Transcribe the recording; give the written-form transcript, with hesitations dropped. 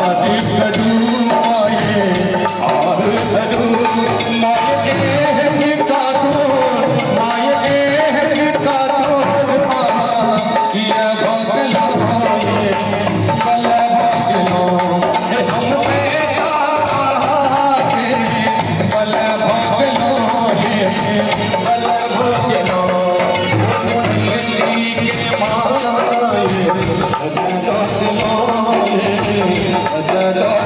आर करू माय एहन कातोर, my एहन कातोर मामा किया भगलो ये, बल भगलो हे हम बेटा पढ़ा के, बल भगलो हे, बल भगलो के माए सजलो ये, सजलो।